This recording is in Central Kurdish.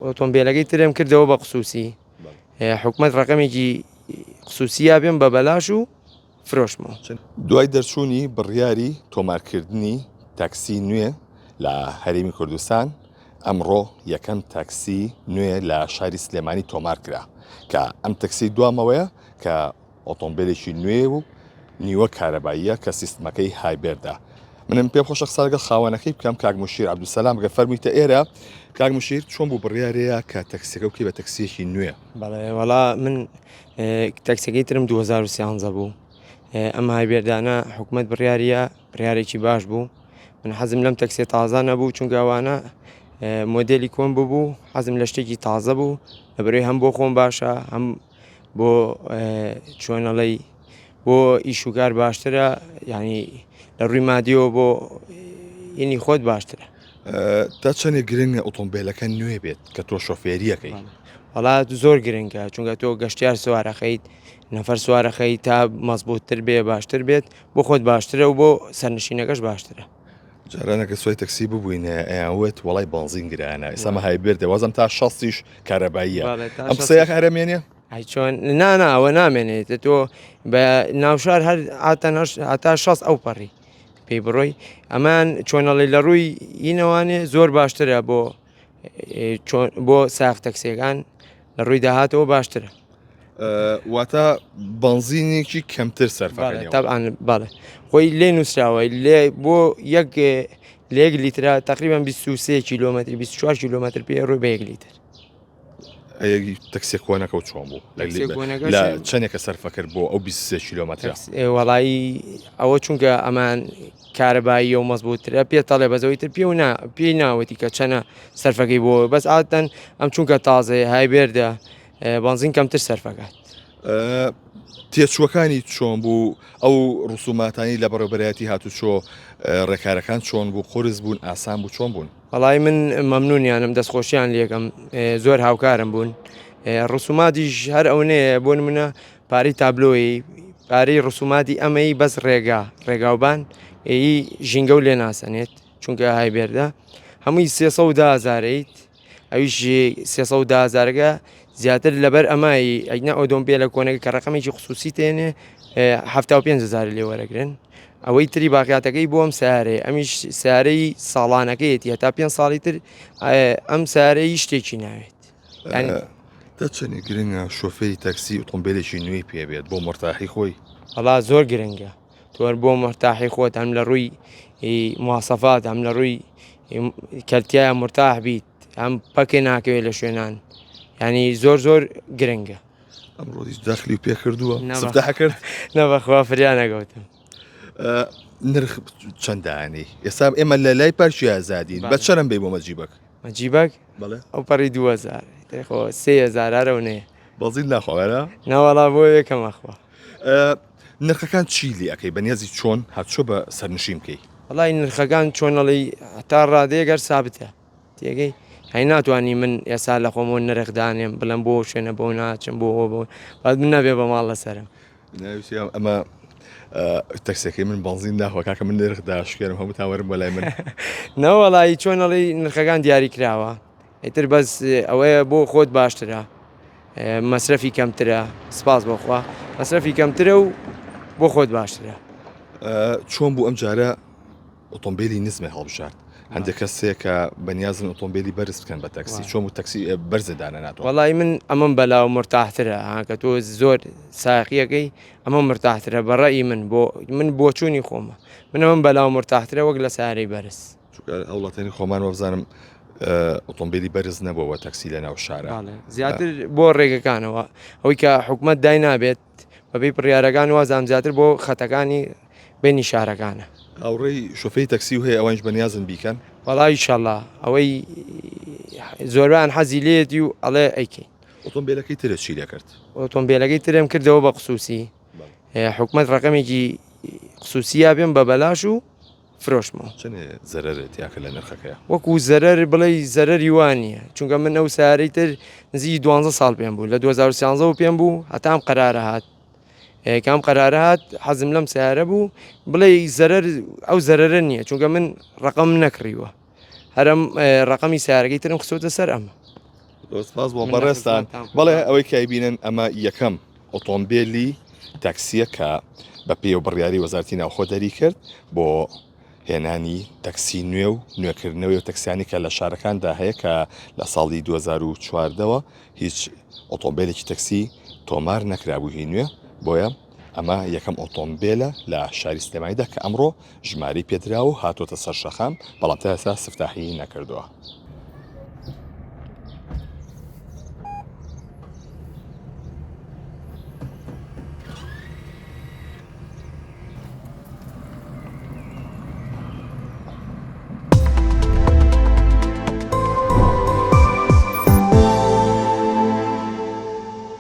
ئۆتۆمبیلەکەی ترم کردەوە بە قسوسی حکومت ڕقمێکی قسوسییا بێم بە بەلاش و فرۆشمەوە. دوای دەرچوونی بڕیاری تۆمارکردنی تاکسی نوێ لە هەرێمی کوردستان، ئەمڕۆ یەکەم تاکسی نوێ لە شاری سلێمانی تۆمارکرا، کە ئەم تەکسی دوامەوەیە کە ئۆتۆمبیلێکی نوێ و نیوە کارەباییە کە سیستمەکەی hybrid ە. منم پێم خۆشە قسە لەگەڵ خاوەنەکەی بکەم کاک مشیر عەبدولسەلام گەر فەرموویتە ئێرە کاک مشیر چۆن بوو بڕیارەیە کە تەکسیەکە بکەی بە تەکسیەکی نوێ؟ بەڵێ وەڵا من تەکسەکەی ترم 2013 بوو ئەم hybrid انە حکومت بڕیاریە بڕیارێکی باش بوو من حەزم لەم تەکسێ تازە نەبوو چونکە ئەوانە مۆدێلی کۆن ببوو حەزم لە شتێکی تازە بوو لەبەرەی هەم بۆ خۆم باشە هەم بۆ چۆنەڵی بۆ ئیشوکار باشترە یعنی لە ڕووی مادیەوە بۆ ینی خۆت باشترە. تا چەندێک گرنگە ئۆتۆمبیلەکە نوێ بێت کە تۆ شۆفێریەکەی؟ وەڵا زۆر گرنگە چونکە تۆ گەشتیار سوارەخەیت نەفەر سوارەخەی تا مەزبووتتر بێ باشتر بێت بۆ خۆت باشترە و بۆ سەرنشینەکەش باشترە. جارانە کە سوای تەکسی ببووینە ئەیان وت وەڵای بەنزین گرانە ئێستا مە hybrid ە وازم تا شەستیش کارەباییە ئەم قسەیە هەرەمێنێ؟ ئەی چۆن نا نا ئەوە نامێنێت تۆ بە ناوشار هەر هەتا شەست ئەو پەڕی پێی بڕۆی ئەمان چۆنەڵی لە ڕووی ئینەوانێ زۆر باشترە بۆ بۆ ساخ تەکسیەکان لە ڕووی داهاتەوە باشترە. واتە بەنزینێکی کەمتر سەرفەکەن بەڵێ خۆی لێ نووسراوە لێ بۆ یەک لە یەک لیترە تقریبا 23 کیلومتر 24 کیلومتر پێ ڕووی بە یەک لیتر. تەکسیە کۆنەکە و چۆن بوو لە چەندێکە سەرفە کرد بۆ ئەو 23 کیلۆمەترە؟ وەڵایی ئەوە چونکە ئەمان کارەباییە و مەزبووترە پێ تەڵێ بەزەوەی تر پێ و نا پێی ناوەتی کە چەنە سەرفەکەی بۆ بەس عادەتەن ئەم چونکە تازەیە hybrid ە بەنزین کەمتر سەرفەکات. تێچووەکانی چۆن بوو ئەو ڕسوماتانی لە بەڕێوبەرایەتی هاتوچۆ ڕێکارەکان چۆن بوو قورس بوون ئاسان بوو چۆن بوون؟ وەڵایی من مەمنونیانم دەستخۆشیان لێکەم زۆر هاوکارم بوون ڕسوماتیش هەر ئەونەیە بۆ نمونە پارەی تابلۆی پارەی ڕسوماتی ئەمەی بەس ڕێگا ڕێگاوبان ئی ژینگە و لێ ناسەنێت چونکە hybrid ە هەمووی 300 هەزارەیت ئەویش 310 هەزارەکە زیاتر لەبەر ئەمای ئەگنا ئۆتۆمبیلە کۆنەکە کە ڕقمێکی خصوصی تێنێ 75 هزار لێ وەرەگرن ئەوەی تری باقیاتەکەی بۆ ئەم سیارەیە ئەمیش سیارەی ساڵانەکەیەتی هەتا پێ ساڵی تر ئەم سیارەی شتێکی ناوێت تا چەندێک گرنگە شۆفێری تاکسی ئۆتۆمبیلێکی نوێی پێ بێت بۆ مۆرتاحی خۆی؟ وەڵا زۆر گرنگە تۆر بۆ مۆرتاحی خۆت هەم لە ڕووی مواسەفات هەم لە ڕووی کەلتیایە مرتاح بیت هەم پەکێ ناکەوێت لە شوێنان ینی زۆر زۆر گرنگە. ئەمڕۆ هیچ داخلی پێ کردووە سفتاح کرد؟ نەبەخوا فریا نەگەوتم. نرخ چەندانی ئێستا ئێمە لە لای پارکی ئازادین بە چەرم بێ بۆ مەجیبەک مەجیبەک ئەو پەڕی 2000 خۆ 3000 ئەرەو نەیە بەزیل ناخۆێرە ناوەڵا بۆ یەکەم ئەخوا نرخەکان چی لێ ئەەکەی بەنیازی چۆن هاتچۆ بە سەرنشین بکەی وڵی نرخەکان چۆنەڵی تا ڕادەیە گەر سابتە تێگەی هەی ناتوانی من ئێسا لە خۆمەوە نرخ دانێم بڵێم بۆ شوێنە بۆ ناچم بۆ ئەوە بۆ بەس من نابێ بە ماڵ لەسەرم. ناویشی ئەمە تەکسەکەی من بەنزین ناخوا کاکە من نرخ داشکێنم هەمووتان وەرن بۆ لای من. نەوەڵایی چۆن ئەڵێی نرخەکان دیاری کراوە ئیتر بەس ئەوەیە بۆ خۆت باشترە مەسرەفی کەمترە سپاس بۆخوا مەسرەفی کەمترە و بۆ خۆت باشترە. چۆن بوو ئەم جارە ئۆتۆمبیلی نزمێ هەڵبژارد هەندێک کەس هەیە کە بەنیازن ئۆتۆمبیلی بەرز بکەن بە تەکسی چۆن بوو تەکسی بەرزە دانەناتەوە؟ وەڵی من ئەمەم بەلاوە مرتاحترە ها کە تۆ زۆر ساقیەکەی ئەمە مرتاحترە بە ڕەئی من بۆ من بۆچوونی خۆمە من ئەمەم بەلاوە مرتاحترە وەک لە سارەی بەرز. چونکە هاوڵاتیانی خۆمان وابزانم ئۆتۆمبیلی بەرز نەبووە تەکسی لە ناو شارە زیاتر بۆ ڕێگەکانەوە ئەوەی کە حکومت دای نابێت بەپێی بڕیارەکان وازام زیاتر بۆ خەتەکانی بینی شارەکانە. هاوڕێی شۆفێری تەکسی و هەیە ئەوانیش بەنیازن بیکەن؟ وەڵا ئیشەڵا ئەوەی زۆربەیان حەزی لێیەتی و ئەڵێ ئەیکەین. ئۆتۆمبێلەکەی ترت چی لێکرد؟ ئۆتۆمبێلەکەی ترم کردەوە بە قسوسی حکومەت ڕەقەمێکی قسوسییا بێم بە بەلاش و فرۆشتمەوە. چەنێ زەرەرت یا کە لە نرخەکەیا؟ وەکو زەرەر بڵێی زەرەری وا نییە چونکە من ئەو سەیارەی تر نزیکی دوانزە ساڵ پێم بوو لە 2013 وە پێم بوو هەتا ئەم قەرارە هات کە ئەم قەرارە هات حەزم لەم سەیارە بوو بڵێی زەرەر ئەو زەرەرە نییە چونکە من ڕەقەم نەکڕیوە هەرم ڕەقەمی سەیارەکەی ترم خستۆتە سەر ئەمە. زۆر سپاس بۆ بەڕێزتان. بەڵێ ئەوەی کە ئەیبینن ئەمە یەکەم ئۆتۆمبێلی تاکسییە کە بە پێی و بڕیاری وەزارەتی ناوخۆ دەری کرد بۆ هێنانی تەکسی نوێ و نوێکردنەوەی و تەکسیانی کە لە شارەکاندا هەیە کە لە ساڵی 2014ەوە هیچ ئۆتۆمبیلێکی تەکسی تۆمار نەکرابوو هی نوێ بۆیە ئەمە یەکەم ئۆتۆمبیلە لە شاری سلێمانیدا کە ئەمڕۆ ژمارەی پێدراوە و هاتۆتە سەر شەقام بەڵام تا ئێستا سفتاحی نەکردووە.